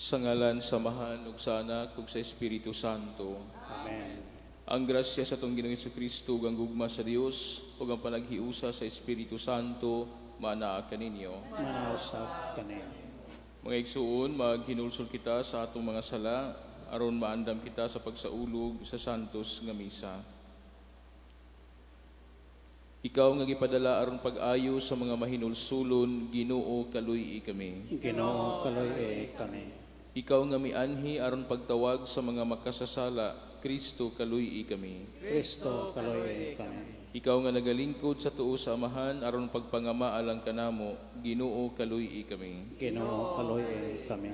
Sa ngalan sa Amahan ug sa Anak ug sa Espiritu Santo. Amen. Ang grasya sa atong Ginoong Kristo ug ang gugma sa Dios ug ang panaghiusa sa Espiritu Santo maanaa kaninyo. Manausap kanin. Mga igsuon, maghinulsol kita sa atong mga sala aron maandam kita sa pagsaulog sa santos nga misa. Ikaw nga gipadala aron pag-ayo sa mga mahinulsulon, Ginoo, kaluy-i kami. Ginoo, kaluy-i kami. Ikaw nga mianhi aron pagtawag sa mga makasasala, Kristo, kaluy-i kami. Kristo, kaluy-i kami. Ikaw nga nagalingkod sa tuo sa Amahan aron pagpangama alang kanamo, Ginoo, kaluy-i kami. Ginoo, kaluy-i kami.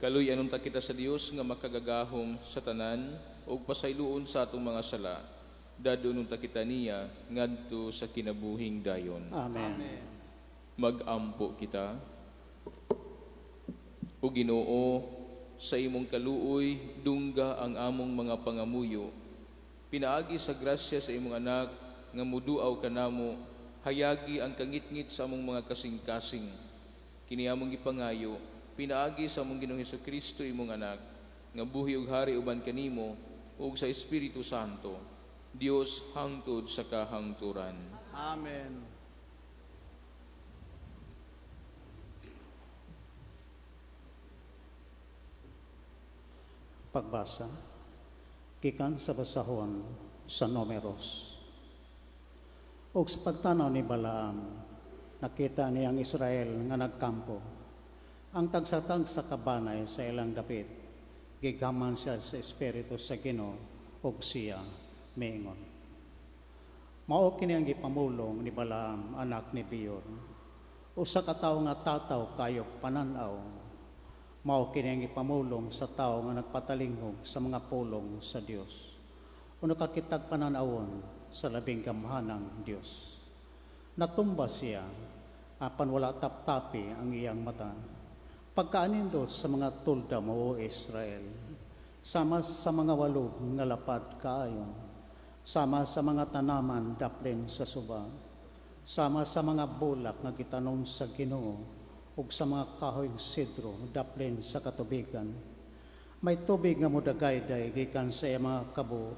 Kaluy-an unta kita sa Dios nga makagagahom sa tanan ug pasayloon sa atong mga sala. Dadon unta kita niya ngadto sa kinabuhing dayon. Amen. Mag-ampo kita. O Ginoo, sa imong kaluoy dungga ang among mga pangamuyo. Pinaagi sa grasya sa imong anak nga muduaw kanamo, hayagi ang kangitngit sa among mga kasing-kasing. Kini among gipangayo, pinaagi sa among Ginoong Hesukristo, imong anak, nga buhi ug hari uban kanimo ug sa Espiritu Santo, Dios hangtod sa kahangturan. Amen. Pagbasa gikan sa basahon sa Numeros. Ug sa pagtanaw ni Balaam, nakita niya ang Israel nga nagkampo. Ang tagsa-tagsa ka banay sa ilang dapit, gigaman siya sa Espiritu sa Ginoo ug siya miingon. Mao kini ang gipamulong ni Balaam, anak ni Beor. Usa ka tawo nga tataw kayog panan-aw. Mao kini ang gipamulong sa tawo nga nagpatalinghog sa mga pulong sa Dios o nakakitag panan-awon sa labing gamhanang Dios. Natumba siya apan wala taptapi ang iyang mata. Pagkaanindot sa mga tolda mo, O Israel, sama sa mga walog nga lapad kaayo, sama sa mga tanaman daplin sa suba, sama sa mga bulak nga gitanom sa Ginoo ug sa mga kahoy sedro daplin sa katubigan. May tubig nga mudagayday gikan sa iyang mga kabo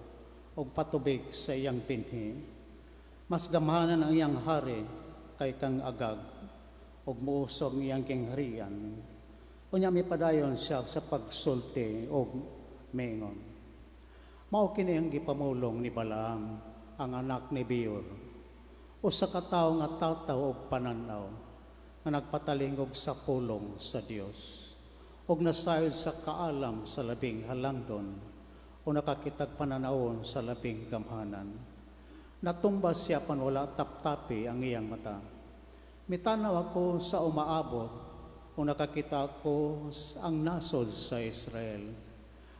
ug patubig sa iyang binhi. Mas gamhanan ang iyang hari kay kang Agag ug muusog ang iyang gingharian. Unya mipadayon siya sa pagsulti og miingon. Mao kini ang gipamulong ni Balaam, ang anak ni Beor. Usa ka tawo nga tataw og panan-aw nga nagpatalingog sa pulong sa Dios ug nasayod sa kaalam sa labing halangdon o nakakitag pananawon sa labing gamhanan. Natumba siya apan wala taptapi ang iyang mata. Mitanaw ako sa umaabot o nakakita ko ang nasod sa Israel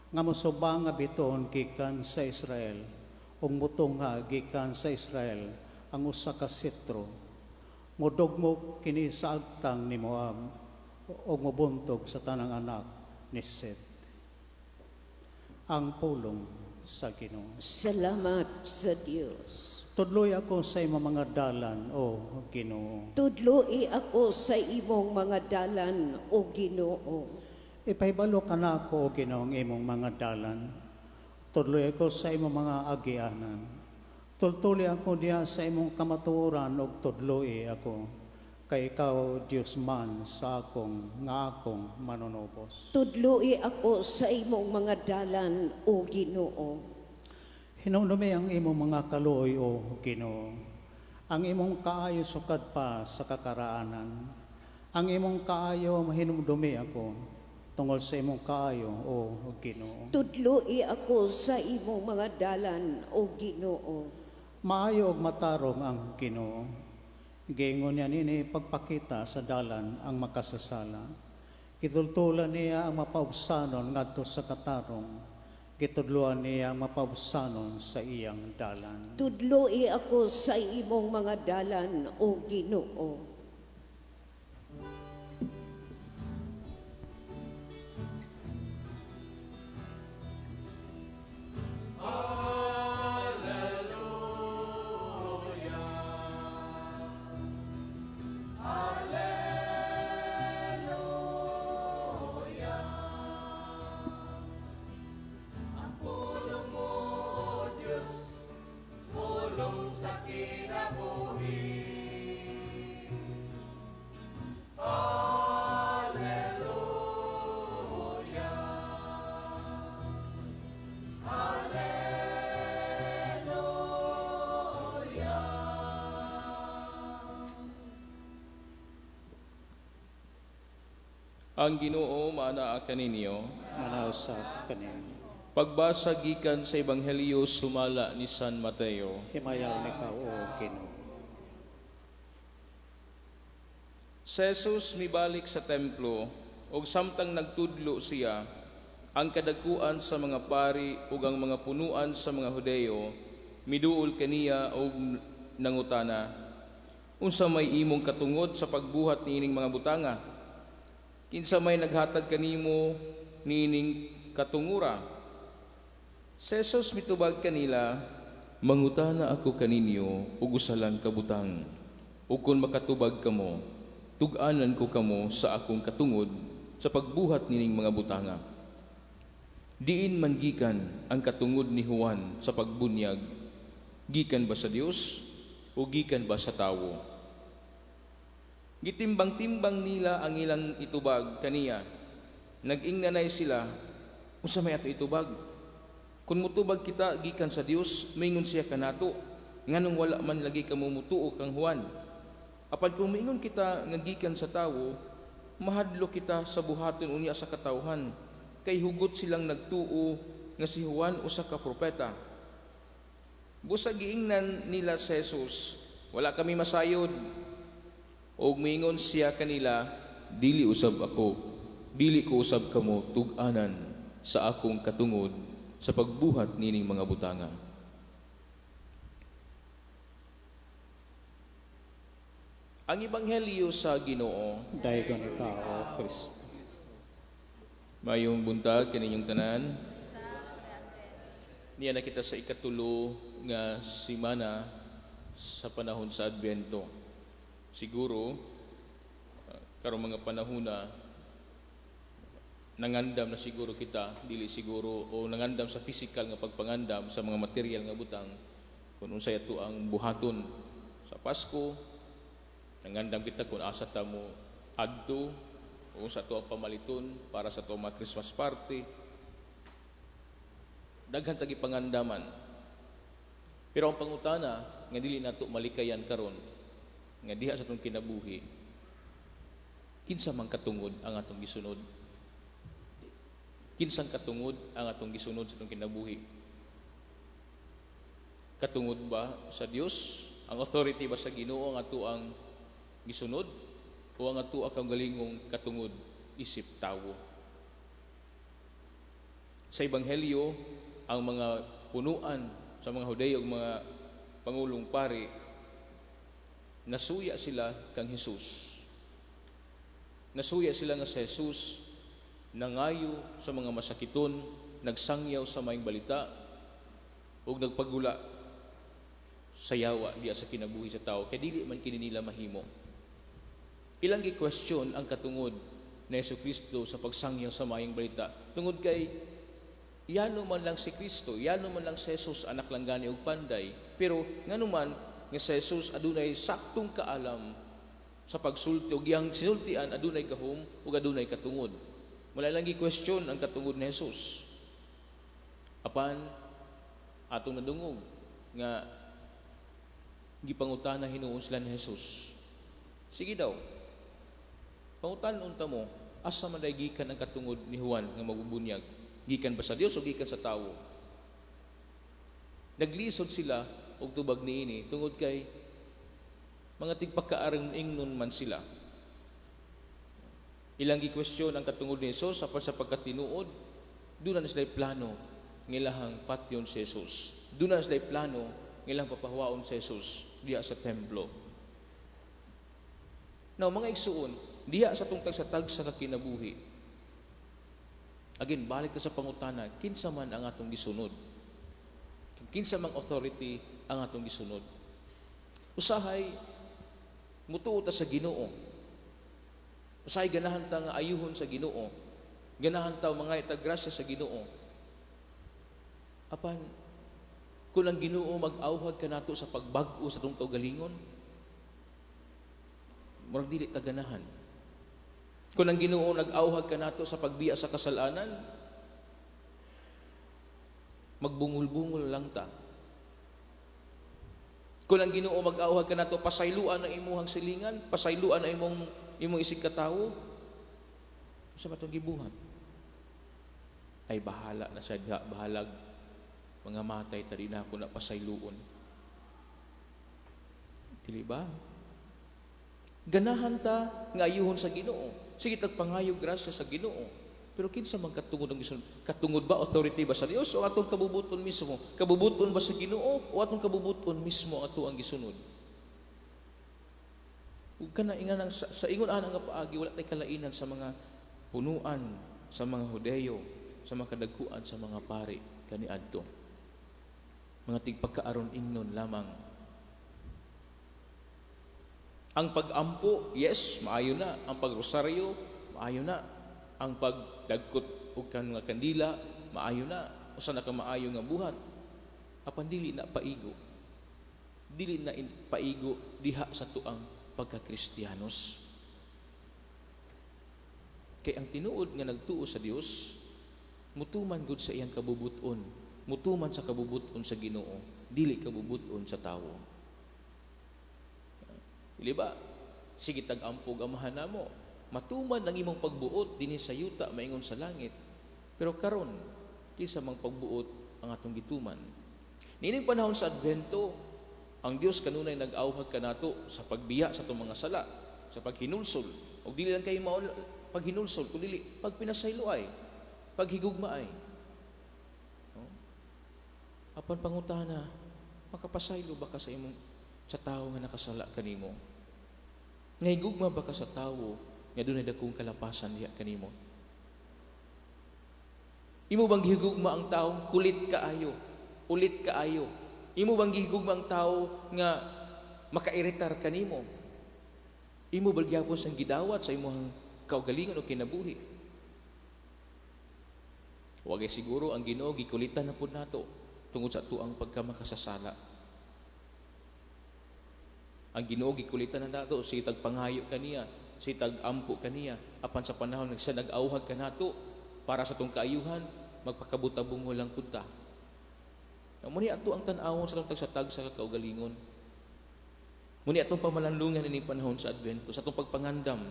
nga mosuba nga bituon gikan sa Israel ug mutungha gikan sa Israel ang usa ka setro. Modugmok kini sa agtang ni Moab ug mobuntog sa tanang anak ni Set. Ang pulong sa Ginoo. Salamat sa Dios. Tudloi ako sa imong mga dalan, o Ginoo. Tudloi ako sa imong mga dalan, o Ginoo. Ipahibalo kanako, o Ginoo, ang imong mga dalan. Tudloi ako sa imong mga agianan. Tultuli ako diha sa imong kamatuoran ug tudloi ako. Kay ikaw Dios man sa akong nga akong manunubos. Tudloi ako sa imong mga dalan, o Ginoo. Hinumdumi ang imong mga kaluoy, o Ginoo. Ang imong kaayo sukad pa sa kakaraanan. Ang imong kaayo, mahinumdumi ako tungod sa imong kaayo, o Ginoo. Tudloi ako sa imong mga dalan, o Ginoo. Maayo og matarong ang Ginoo. Giingon niya nini pagpakita sa dalan ang makasasala. Gitultulan niya ang mapaubsanon ngadto sa katarong. Gitudluan niya ang mapaubsanon sa iyang dalan. Tudloi ako sa imong mga dalan, o Ginoo. Ang Ginoo maanaa kaninyo. Maanaa usab kanimo. Pagbasa gikan sa Ebanghelyo sumala ni San Mateo. Himayaon ikaw, O Ginoo. Si Jesus mibalik sa templo ug samtang nagtudlo siya, ang kadakuan sa mga pari ug ang mga punuan sa mga Hudeyo miduol kaniya og nangutana, "Unsa may imong katungod sa pagbuhat niining mga butanga? Kinsa may naghatag kanimo niining katungura?" Si Jesus mitubag kanila, "Mangutana ako kaninyo og usa lang ka butang. Ug kon makatubag kamo, tug-anan ko kamo sa akong katungod sa pagbuhat nining mga butanga. Diin man gikan ang katungod ni Juan sa pagbunyag? Gikan ba sa Dios o gikan ba sa tawo?" Gitimbang-timbang nila ang ilang itubag kaniya. Nag-ingnanay sila, "Unsa may ato itubag? Kung mutubag kita gikan sa Dios, mingon siya kanato, nganong wala man lagi kamo mutuo kang Juan? Apan kung miingon kita nga gikan sa tawo, mahadlok kita sa buhaton unya sa katawhan, kay hugot silang nagtuo nga si Juan usa ka propeta." Busa giingnan nila sa Jesus, "Wala kami masayod." Og miingon siya kanila, "Dili usab ako, dili ko usab kamo tug-anan sa akong katungod sa pagbuhat nining mga butanga." Ang Ebanghelyo sa Ginoo. Daygon ikaw, O Kristo. Mayong buntag kaninyong tanan. Niya na kita sa ikatulo nga simana sa panahon sa Adbyento. Siguro karong mga panahon na nangandam na siguro kita, dili siguro o nangandam sa physical nga pagpangandam sa mga material nga butang kung unsay ato ang buhaton sa Pasko. Nangandam kita kung asa ta mo adto o sa ato ang pamaliton para sa ato mga Christmas party. Daghan tagi pangandaman. Pero ang pangutana nga dili nato malikayan karon nga diha sa atong kinabuhi, kinsa man katungod ang atong gisunod? Kinsang katungod ang atong gisunod sa atong kinabuhi? Katungod ba sa Dios? Ang authority ba sa Ginoo ang ato ang gisunod? O ang ato ang galingong katungod isip tawo? Sa Ebanghelyo, ang mga punuan sa mga Hudeyo ug mga pangulong pari, nasuya sila kang Jesus. Nasuya sila nga si Jesus nangayo sa mga masakiton, nagsangyaw sa maayong balita, ug nagpagula sa yawa diya sa kinabuhi sa tao, kay dili man kini nila mahimo. Ilang gi-question ang katungod ni Hesus Kristo sa pagsangyaw sa maayong balita, tungod kay yano man lang si Kristo, yano man lang si Jesus, anak lang gani og panday, pero ngano man nga si Jesus adunay saktong kaalam sa pagsulti og iyang sinultian adunay gahom ug adunay katungod. Wala lang gi-question ang katungod ni Jesus. Apan atong nadungog nga gipangutana hinuon sila ni Jesus. Sige daw, pangutan unta mo, asa man day gikan ang katungod ni Juan nga magbubunyag? Gikan ba sa Dios o gikan sa tawo? Naglisod sila og tubag niini tungod kay mga tigpagkaarang ingnon man sila. Ilang gi-question ang katungod ni Jesus apan sa pagkatinuod, doon na sila'y plano ngilahang patyon si Jesus. Doon na sila'y plano ngilang papahuwaon si Jesus diha sa templo. Now, mga igsuon, diha sa tungtag sa tagsa ka kinabuhi. Again, balik ta sa pangutana, kinsa man ang atong gisunod? Kinsa mang authority ang atong gisunod? Usahay, mutuo ta sa Ginoo. Usahay ganahan ta nga ayuhon sa Ginoo. Ganahan ta mga itag grasya sa Ginoo. Apan, kung ang Ginoo mag-awhag kanato sa pagbag-o sa atong kaugalingon, murag dili ta ganahan. Kung ang Ginoo nag-awhag kanato sa pagbiya sa kasalanan, magbungol-bungol lang ta. Kung ang Ginoo mag-awhag kanato, pasayloan ang imuhang silingan, pasayloan ang imong isig katawo. Unsa ba itong gibuhat? Ay, bahala na siya diha, bahalag mga matay ta, di na ako na pasayloon. Dili ba? Ganahan ta nga ayuhon sa Ginoo. Sige tag pangayo grasya sa Ginoo. Pero kinsa man katungod ang gisunod? Katungod ba, authority ba sa Dios o atong kabubuton mismo? Kabubuton ba sa Ginoo o atong kabubuton mismo ato ang gisunod? Ug kana ingan ang sa ingon ana nga paagi, wala tay kalainan sa mga punuan sa mga Hudeyo, sa mga kadagkuan sa mga pari kaniadto. Mga tigpagkaaron ingnon lamang. Ang pag-ampo, yes, maayo na. Ang pagrosaryo, maayo na. Ang pagdagkot og kan nga kandila, maayo na. Usa na ka maayo nga buhat. Apan dili na paigo. Dili na paigo diha sa tuang pagkakristiyanos. Kay ang tinuod nga nagtuo sa Dios, mutuman gud sa iyang kabubuton, mutuman sa kabubuton sa Ginoo, dili kabubuton sa tawo. Dili ba? Sige tag-ampog Amahan namo. Matuman ang imong pagbuot dinhi sa yuta maingon sa langit. Pero karon, kinsa mang pagbuot ang atong gituman? Niining panahon sa Advento, ang Dios kanunay nag-awhag kanato sa pagbiya sa atong mga sala, sa paghinulsol. Og dili lang kay mao paghinulsol, kun dili pagpinasayloay, paghigugmaay. No? Apan pangutana, makapasaylo ba ka sa imong sa tawo nga nakasala kanimo? Nahigugma ba ka sa tawo nga dunay dakong kalapasan diha kanimo? Imo bang gihigugma ang tawo kulit kaayo, ulit kaayo? Imo bang gihigugma ang tawo nga makairitar kanimo? Imo ba gyapon sang gidawat sa imong kaugalingon o kinabuhi? Wagay siguro ang Ginoo gikulitan na pud nato tungod sa atuang pagkamakasasala. Ang Ginoo gikulitan na nato, sige tagpangayo kaniya, sige tag-ampo kaniya, apan sa panahon nga siya nag-awhag kanato para sa atong kaayuhan, magpakabutabungo lang pud ta. Muni ato ang tan-awon sa atong tagsa-tagsa sa kaugalingon. Muni atong pamalandungan ining panahon sa Advento, sa atong pagpangandam,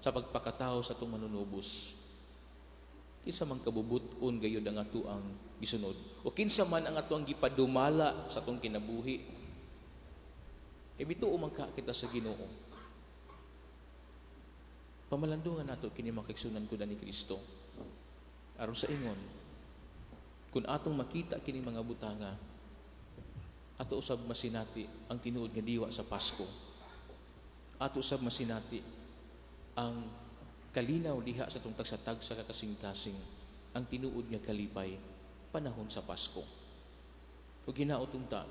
sa pagpakatao sa atong manunubos. Kinsa man kabubuton gayud ang atoang gisunod, o kinsa man ang atoang gipadumala sa atong kinabuhi. Kay mituo man ka kita sa Ginoo. Pamalandungan nato kini mga kaigsunan ko ni Kristo. Aron sa ingon, kung atong makita kini mga butanga, ato usab masinati ang tinuod nga diwa sa Pasko. Ato usab masinati ang kalinaw diha sa atong tagsa-tagsa ka kasing-kasing, ang tinuod nga kalipay panahon sa Pasko. Ug hinaot unta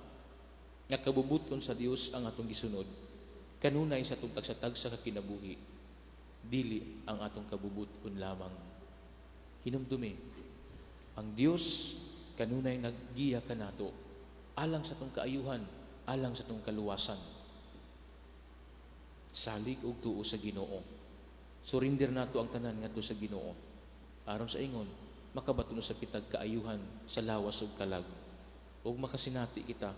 nga kabubuton sa Dios ang atong gisunod kanunay sa atong tagsa-tagsa ka kinabuhi, dili ang atong kabubuton lamang. Hinumdumi, ang Dios kanunay naggiya kanato alang sa atong kaayuhan, alang sa atong kaluwasan. Salig og tuo sa Ginoo. Surrender nato ang tanan ngadto sa Ginoo. Aron sa ingon, makabaton sa kitag kaayuhan sa lawas ug kalag. Ug makasinati kita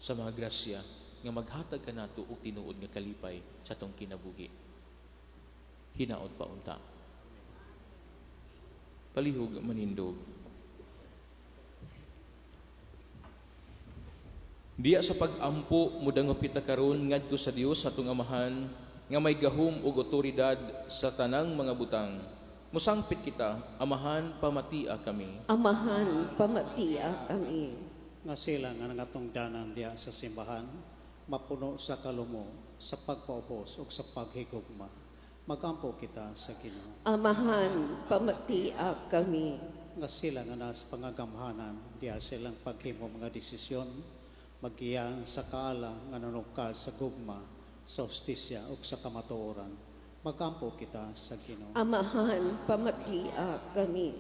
sa mga grasya nga maghatag kanato og tinuod nga kalipay sa atong kinabuhi. Hinaot pa unta. Palihog manindog. Diya sa pag-ampo, mudangop kita karon ngadto sa Dios atong Amahan nga may gahom ug otoridad sa tanang mga butang. Musangpit kita, Amahan, pamatia kami. Amahan, pamatia kami. Nga sila nga nangatungdanan diya sa simbahan, mapuno sa kalumo, sa pagpaubos ug sa paghigugma. Magampo kita sa Ginoo. Amahan, pamatia kami. Nga sila nga nasa pangagamhanan diya silang paghimo mga desisyon, magiya sa kaala nga nanukad sa gugma, sa hustisya ug sa kamatuoran. Magampo kita sa Ginoo. Amahan, pamatia kami.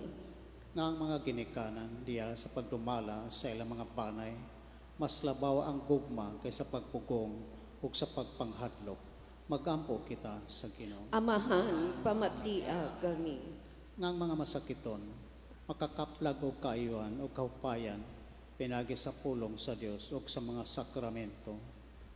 Nga ang mga ginikanan diya sa pagdumala sa ilang mga banay, mas labaw ang gugma kaysa pagpugong ug sa pagpanghadlok. Magampo kita sa Ginoo. Amahan, pamatia kami. Nga ang mga masakiton, makakaplag og kaayuhan o kahupayan, pinagi sa pulong sa Dios ug sa mga sakramento.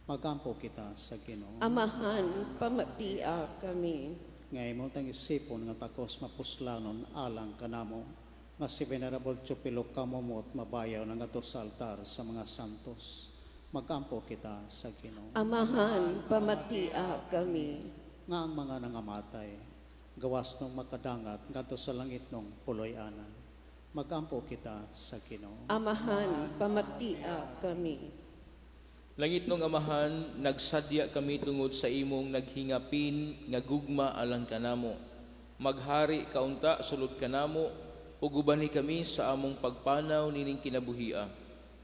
Magampo kita sa Ginoo. Amahan, pamatia kami. Nga imo tang isipon nga takos mapuslanon alang kanamo nga si Venerable Teofilo Camomot mabayaw na ngadto sa altar sa mga santos. Magampo kita sa Ginoo. Amahan, pamatia kami. Nga ang mga nangamatay, gawas nung makadangat ngadto sa langit nung puloy-anan. Magampo kita sa Ginoo. Amahan, pamatia kami. Langit nung Amahan, nagsadya kami tungod sa imong naghingapin nga gugma alang kanamo. Maghari kaunta sulod kanamo ug ubani kami sa among pagpanaw nining kinabuhia.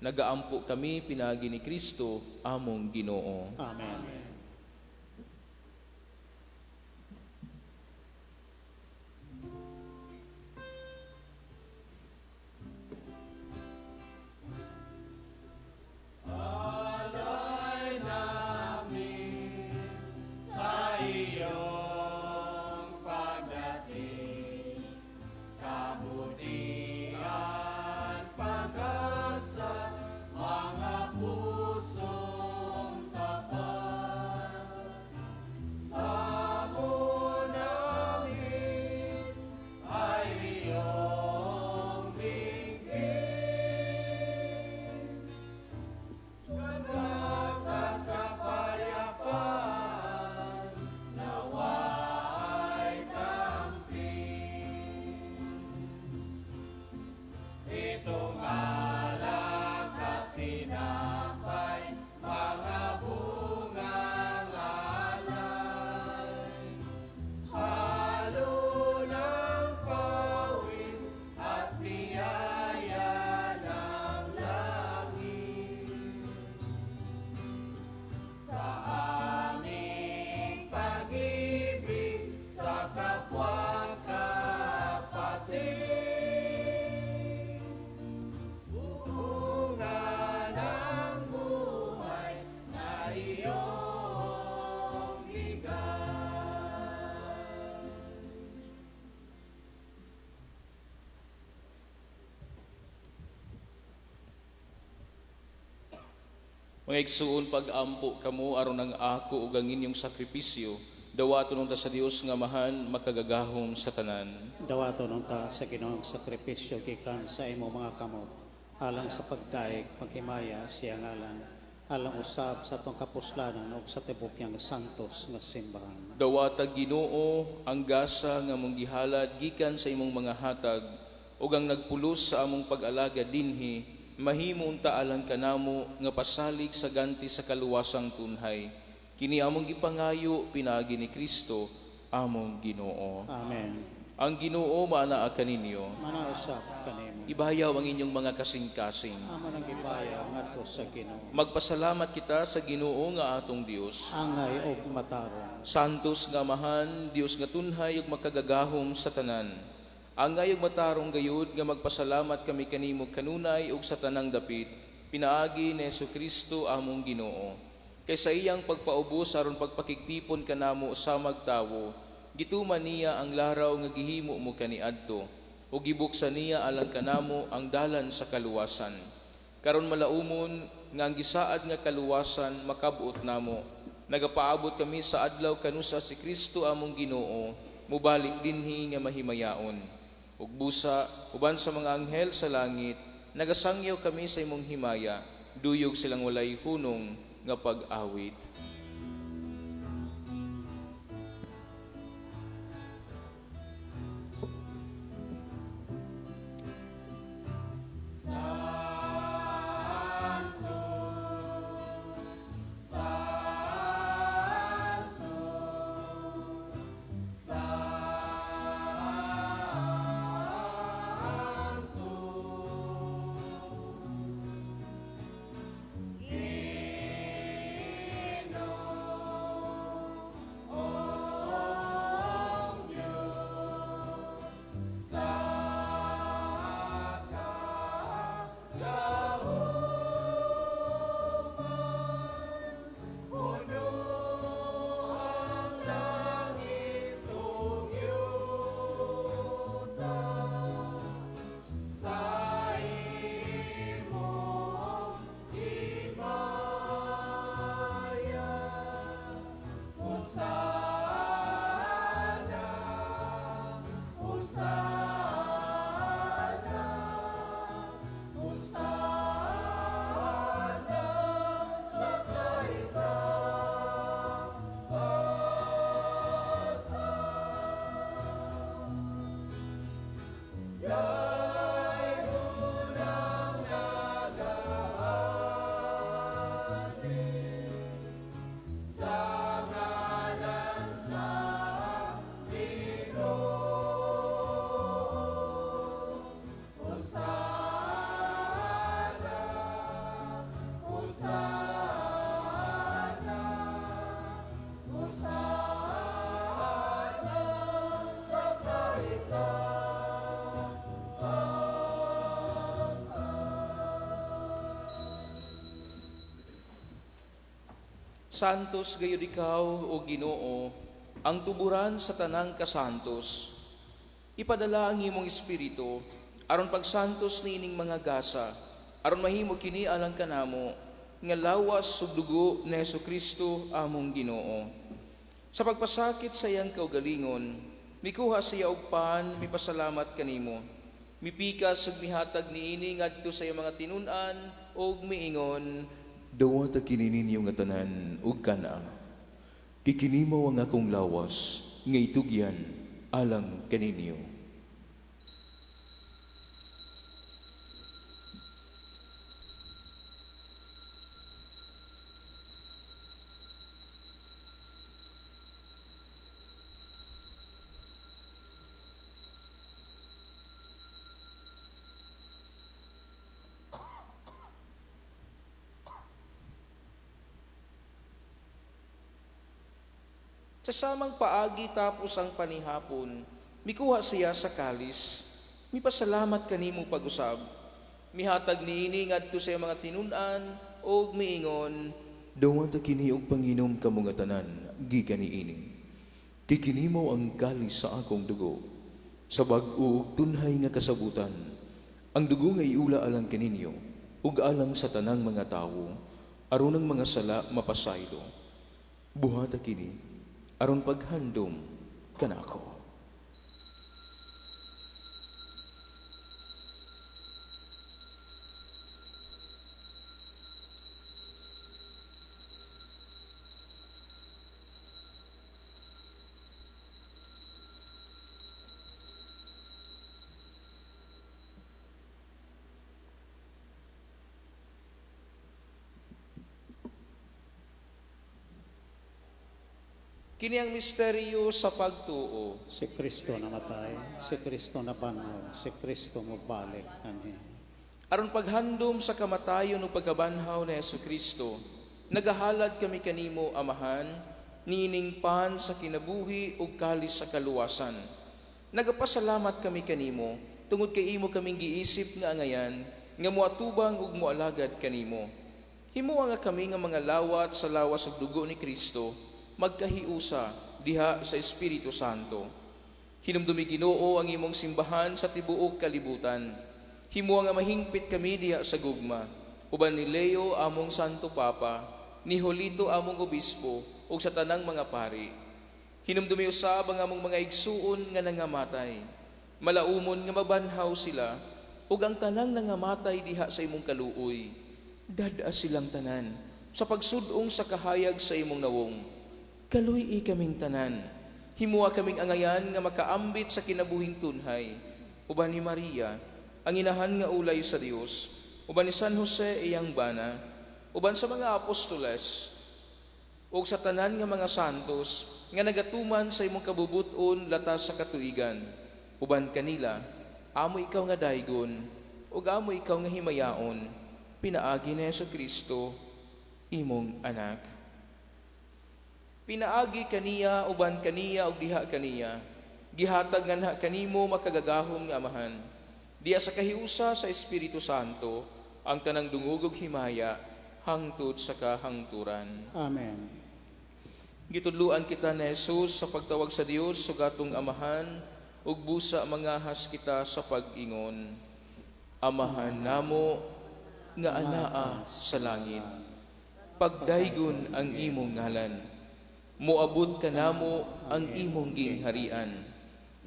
Nagaampo kami pinaagi ni Kristo among Ginoo. Amen. Mga igsuon, pag-ampo kamo aron ang ako ug ang inyong sakripisyo, dawaton unta sa Dios nga Amahan makagagahom sa tanan. Dawaton unta sa Ginoong sakripisyo gikan sa imong mga kamot alang sa pagdaig paghimaya siya ngalan alang usab sa atong kapuslanan ug sa tibuok niyang santos nga simbahan. Dawata Ginoo ang gasa nga among gihalad gikan sa imong mga hatag ug ang nagpulos sa among pag-alaga dinhi mahimo unta alang kanamo nga pasalig sa ganti sa kaluwasang tunhay. Kini among gipangayo pinaagi ni Kristo among Ginoo. Amen. Ang Ginoo maanaa kaninyo. Manausap kanimo. Ibayaw ang inyong mga kasing-kasing. Amo nang gibayaw ngadto sa Ginoo. Magpasalamat kita sa Ginoo nga atong Dios. Angay og matarong. Santos nga Amahan, Dios nga tunhay ug makagagahom sa tanan. Angay ug matarong gayud nga magpasalamat kami kanimo kanunay ug sa tanang dapit, pinaagi ni Hesukristo among Ginoo. Kay sa iyang pagpaubos aron pagpakigtipon kanamo sa magtawo, gituman niya ang laraw nga gihimo mo kaniadto, ug gibuksan niya alang kanamo ang dalan sa kaluwasan. Karon malaumon nga ang gisaad nga kaluwasan makab-ot namo. Nagapaabot kami sa adlaw kanusa si Kristo among Ginoo, mubalik dinhi nga mahimayaon. Ug busa uban sa mga anghel sa langit, nagasangyaw kami sa imong himaya, duyog silang walay hunong nga pag-awit. Ginoo. Santos gayud ikaw, o Ginoo, ang tuburan sa tanang kasantos. Ipadala ang imong espiritu aron pagsantos niining mga gasa, aron mahimo kini alang kanamo nga lawas ug dugo ni Hesukristo among Ginoo. Sa pagpasakit sa iyang kaugalingon, mikuha siya og pan, mipasalamat kanimo. Mipikas ug mihatag niini ngadto sa iyang mga tinun-an ug miingon, "Dawata kini ninyo nga tanan ug kana. Kay kini mao ang akong lawas nga itugyan alang kaninyo." Sa samang paagi tapos ang panihapon, mikuha siya sa kalis, mipasalamat kanimo pag-usab, mihatag niini ngadto sa iyang mga tinun-an ug miingon, "Dawata kini og panginom kamo nga tanan gikan niini. Kay kini mao ang kalis sa akong dugo, sa bag-o ug tunhay nga kasabutan. Ang dugo nga iula alang kaninyo ug alang sa tanang mga tawo, aron ang mga sala mapasaylo. Buhata kini aron paghandom kanako." Kini ang misteryo sa pagtuo. Si Kristo namatay, si Kristo nabanhaw, si Kristo mobalik anhi. Aron paghandom sa kamatayon ug pagkabanhaw ni Hesukristo, nagahalad kami kanimo, Amahan, niining pan sa kinabuhi ug kalis sa kaluwasan. Nagapasalamat kami kanimo tungod kay imo kaming giisip nga angayan nga moatubang ug moalagad kanimo. Himoa nga kami nga mga lawat sa lawas ug dugo ni Kristo, magkahiusa diha sa Espiritu Santo. Hinumdumi, Ginoo, ang imong simbahan sa tibuok kalibutan. Himoa nga mahingpit kami diha sa gugma, uban ni Leo among Santo Papa, ni Julito among Obispo, ug sa tanang mga pari. Hinumdumi usab ang among mga igsuon nga nangamatay. Malaumon nga mabanhaw sila, ug ang tanang nangamatay diha sa imong kaluoy. Dad-a silang tanan sa pagsudong sa kahayag sa imong nawong. Kaluy-i kaming tanan. Himua kaming angayan nga makaambit sa kinabuhing tunhay. Uban ni Maria, ang inahan nga ulay sa Dios, uban ni San Jose iyang bana, uban sa mga apostoles, ug sa tanan nga mga santos nga nagatuman sa imong kabubut-on latas sa katuigan. Uban kanila, amo ikaw nga daygon, ug amo ikaw nga himayaon, pinaagi ni Hesukristo, imong anak. Pinaagi kaniya, uban kaniya, ug diha kaniya, gihatag nganha kanimo makagagahom nga Amahan. Diha sa kahiusa sa Espiritu Santo, ang tanang dungog ug himaya, hangtod sa kahangturan. Amen. Gitudluan kita ni Jesus sa pagtawag sa Dios ug atong Amahan, ug busa mangahas kita sa pag-ingon. Amahan namo nga anaa sa langit, pagdaygon ang imong ngalan. Moabot kanamo ang imong gingharian.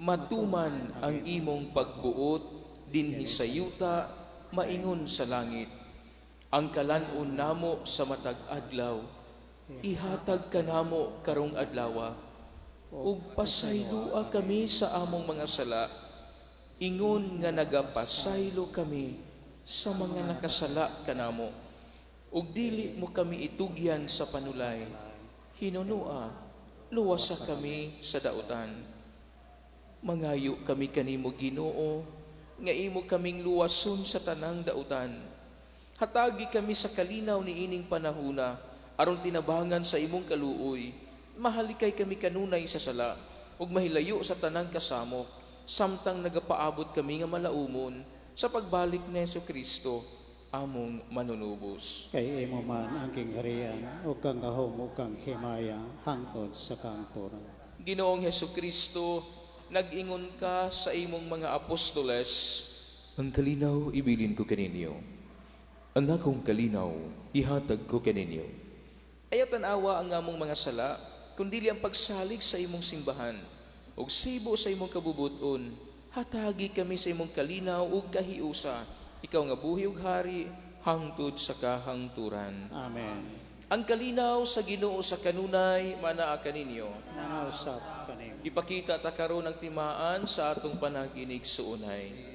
Matuman ang imong pagbuot dinhi sa yuta maingon sa langit. Ang kalan-on namo sa matag adlaw, ihatag kanamo karong adlawa. Ug pasayloa kami sa among mga sala, ingon nga nagapasaylo kami sa mga nakasala kanamo. Ug dili mo kami itugyan sa panulay, hinunua, luwasa kami sa dautan. Mangayo kami kanimo, Ginoo, nga imo kaming luwason sa tanang dautan. Hatagi kami sa kalinaw ni ining panahuna, aron tinabangan sa imong kaluoy. Mahalikay kami kanunay sa sala, ug mahilayo sa tanang kasamok, samtang nagapaabot kami nga malaumon sa pagbalik ni Hesukristo, among manunubos. Kay imo man ang gingharian ug kang gahom ug kang himaya hangtod sa kangturan. Ginoong Hesukristo, nag-ingon ka sa imong mga apostoles, "Ang kalinaw ibilin ko kaninyo. Ang akong kalinaw ihatag ko kaninyo. Ayaw tan-awa ang among mga sala, kundili ang pagsalig sa imong simbahan, ug sibo sa imong kabubuton, hatagi kami sa imong kalinaw ug kahiusa, ikaw nga buhi ug hari hangtod sa kahangturan." Amen. Ang kalinaw sa Ginoo sa kanunay manaa kaninyo. Manausap kanimo. Ipakita ta karon ang timaan sa atong panag-inigsuonay.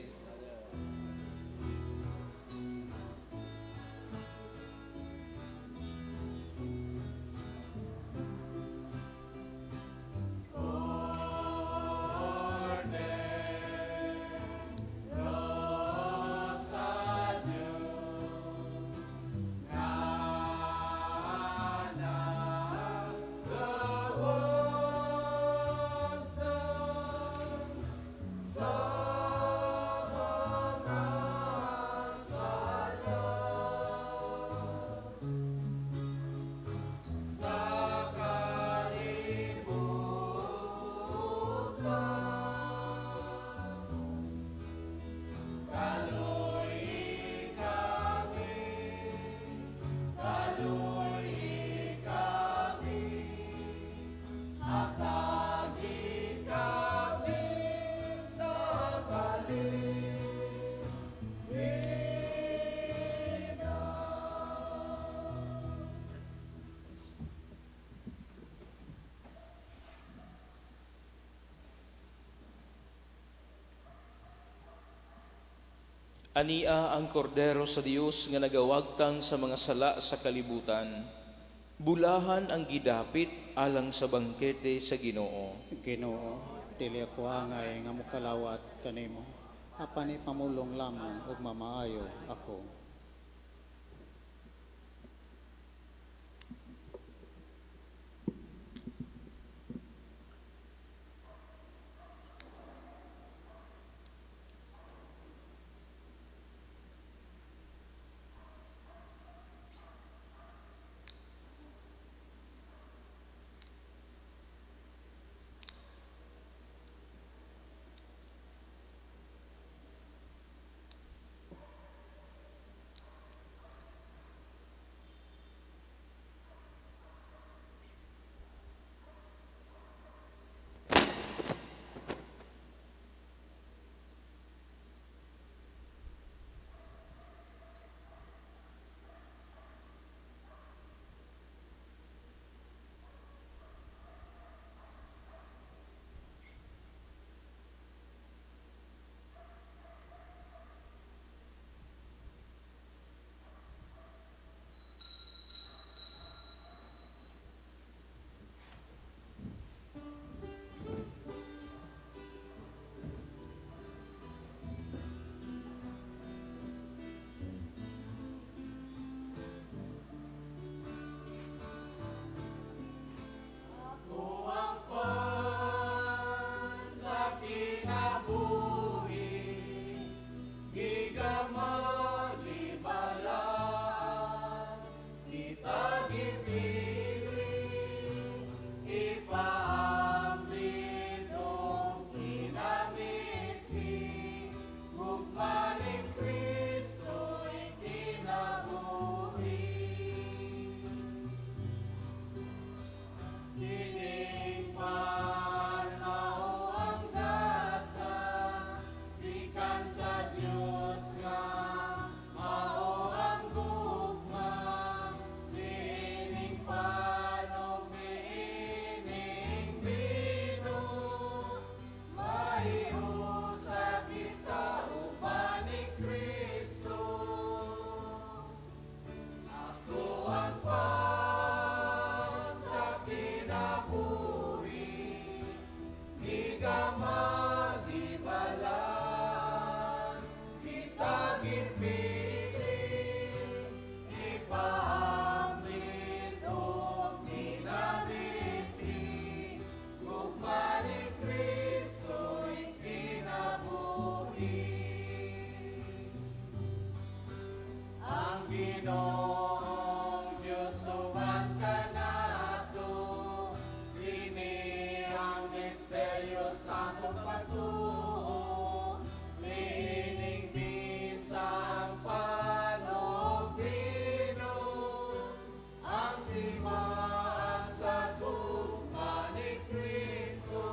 Ania ang kordero sa Dios nga nagawagtang sa mga sala sa kalibutan. Bulahan ang gidapit alang sa bangkete sa Ginoo. Ginoo, dili ako angay nga mokalawat kanimo, apan ipamulong lamang ug mamaayo ako. Ginoong Diyos uban kanato. Kini ang misteryo sa among pagtuo. Niining bisang pan ug bino, ang timaan sa gugma ni Kristo.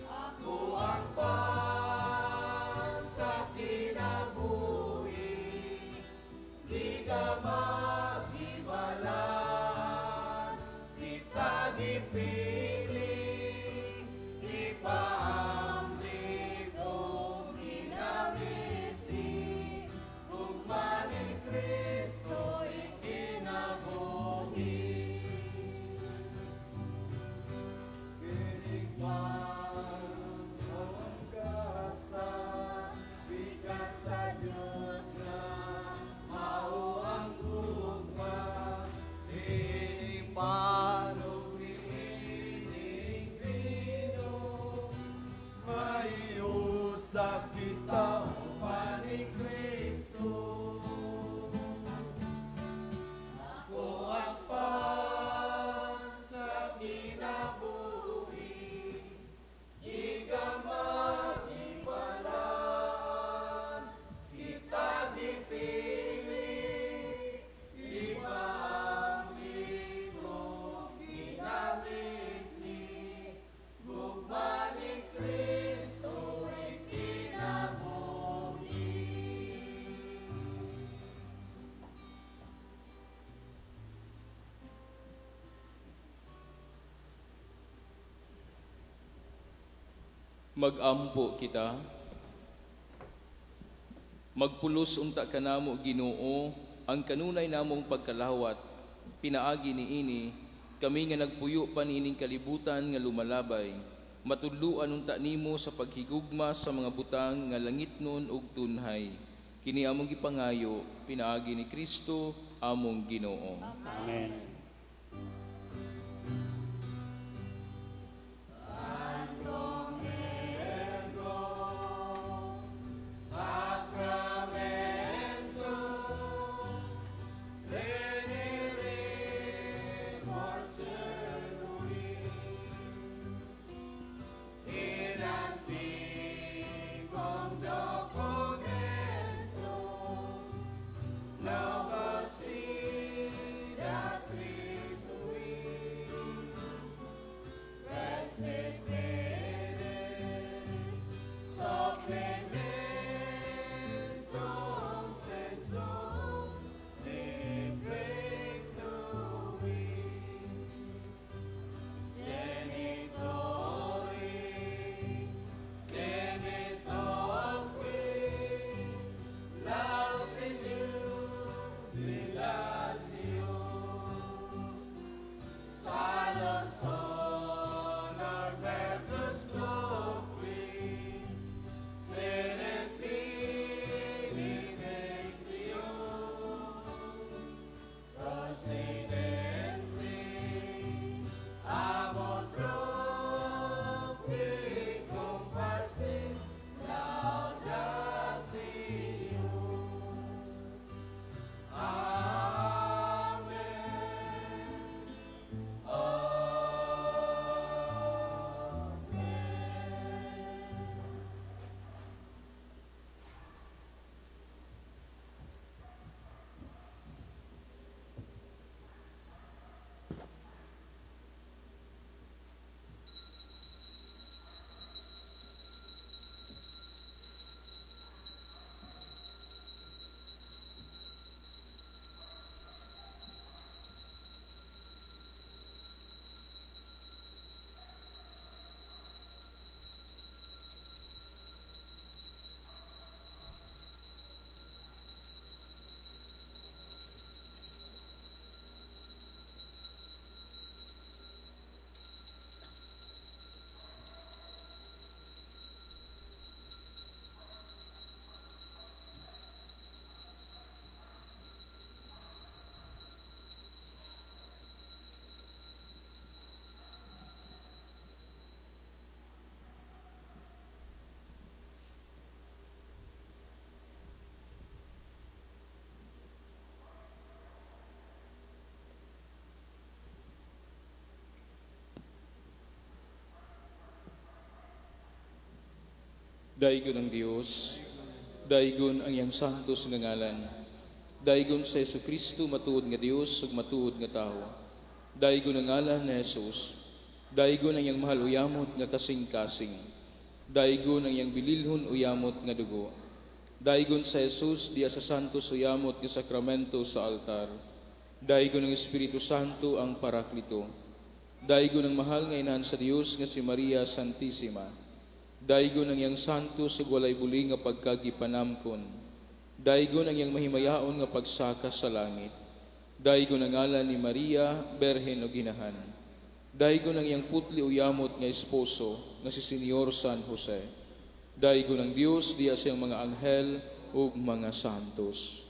Ako ang pan sa kinabuhi, di ka magibalaan, kita gipili, ipaambit o ginamiti, gugma ni Kristo ikinabuhi. Kining pan ang gasa, gikan sa Diyos nga mao ang gugma. Ining pan ug ining bino, maiusap kita uban ni Kristo. Ako ang pan sa kinabuhi, di ka magibalaan, kita gipili, ipaambit ug ginamiti, gugma ni Kristo ikinabuhi. Magampo kita. Magpulos unta kanamo, Ginoo, ang kanunay namong pagkalawat. Pinaagi niini, kami nga nagpuyo pa niining kalibutan nga lumalabay, matudluan unta nimo sa paghigugma sa mga butang nga langitnon ug tunhay. Kini among gipangayo pinaagi ni Kristo among Ginoo. Amen. In antiquum documento, novus sit. Daygon ang Dios, daygon ang iyang santos nga ngalan. Daygon sa Kristo, matuod nga Dios ug matuod nga tawo. Daygon ang ngalan ni Jesus. Daygon ang iyang mahal uyamot nga kasing-kasing. Daygon ang iyang bililhon uyamot nga dugo. Daygon sa Jesus diya sa santos uyamot nga sakramento sa altar. Daygon ang Espiritu Santo, ang Paraklito. Daygon ang mahal nga inahan sa Dios nga si Maria Santissima. Daygon ang iyang santos ug walay buli nga pagkagipanamkon. Daygon ang iyang mahimayaon nga pagsaka sa langit. Daygon ang ngalan ni Maria, Berhen ug Inahan. Daygon ang iyang putli uyamot nga esposo nga si Senyor San Jose. Daygon ang Dios diya sa iyang mga anghel ug mga santos.